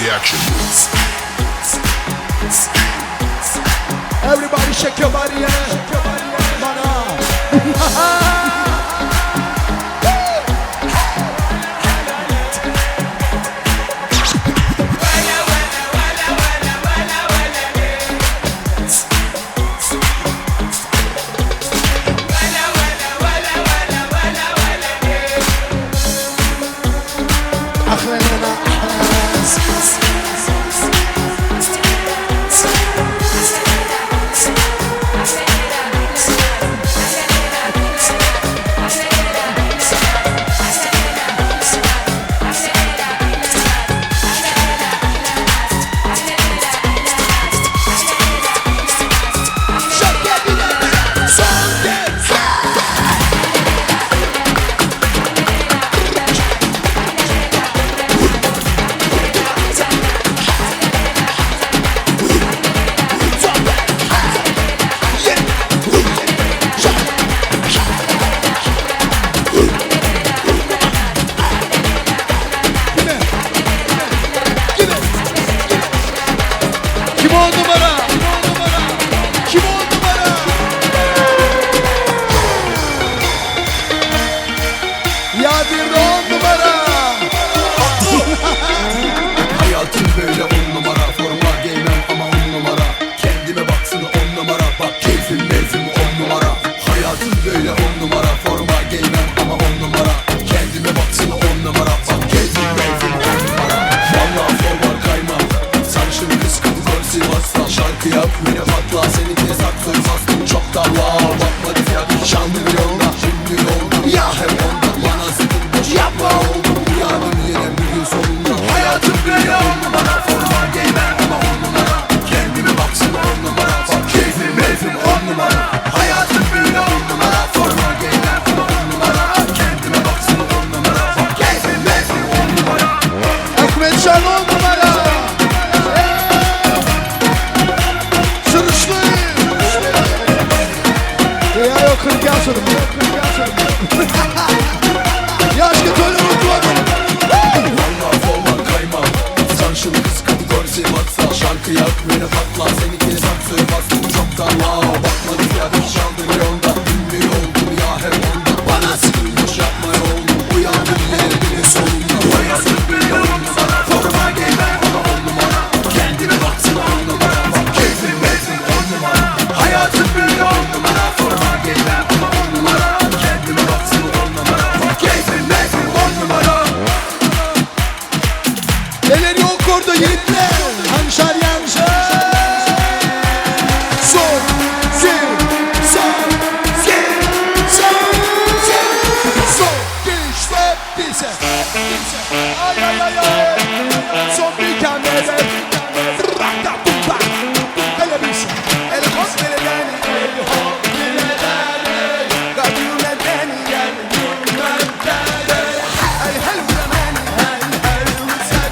the action. Everybody shake your body, yeah. Bana. أحلى لنا أحلى. Son kez. Kim on numara? Kim on numara? Kim on numara? Ya bir de on numara. Hayatım böyle on numara. Forma giymem ama on numara. Kendime baksana on numara. Bak keyfim meyfim on numara. Hayatım böyle on numara. Forma giymem ama on numara. Kendime baksana on numara. Bak keyfim meyfim on numara. Vallahi forma kayma. Sarışın kız kategorisi asla. Şarkı yap yine patla. Seninkine saksoyu bastım çok da wow. Bakmadı fiyat şanlı bir yolda. Şimdi yolda ya hem onda. Bana sakın boş yapma oldum. Uyandım yine bugün sonunda. Hayatım böyle on numara. Forma giymem ama on numara. Kendime baksana on numara. Bak keyfim meyfim on numara. Hayatım böyle on numara. Forma giymem ama on numara. Kendime baksana on numara. Bak keyfim meyfim on numara. Ahmet Şan on numara. Sürüşlü. Ya yok 40 yaşadım. Yaşlı tölü unutmadım. Valla forma kayma. Sarışın kız kategorisi matsa. Şarkı yap yine patla. Seninkini saksoyu bastım çoktan wow. Bakmadı fiyatı şanlı bir yolda. Ünlü oldum ya hem onda. Bana sıkın boş yapma oğlum. Uyandım yine günün sonunda. Hayatım böyle on numara. Forma giymem ama on numara. Kendime baksana on numara. Bak keyfim meyfim on numara. Hayatım böyle on numara. Forma giymem ama on numara. Kendime baksana on numara. Bak keyfim meyfim on numara. Neler yok orada yiğitler. Hemşer yemşer. Son, zil, son, zil, son, zil, son. İşte bize. Ay ay ay ay. Son bir tane. Rakta tumpa. Hele bir. Hele hop hele deni. Hele hop hele deni. Kadune deni. Kadune deni. Ay hel zamani. Ay hel zamani.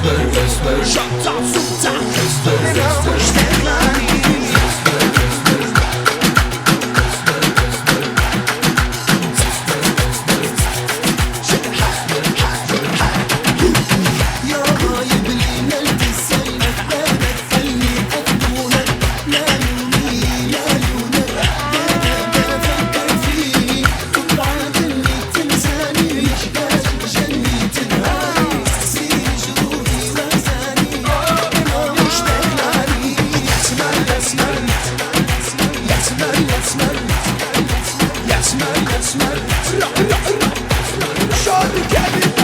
Esmer esmer Esmer esmer. يا غايب لي نلت السلة بالك خلي أدونك لا يوني لا يونك دايما بفكر فيك طبعك اللي تنساني يحتاج جني تنهاني سير جروحي وانساني انا مشتاق لعليك. يا اسمر يا اسمر يا اسمر يا اسمر يا اسمر يا اسمر. Şadi gelin.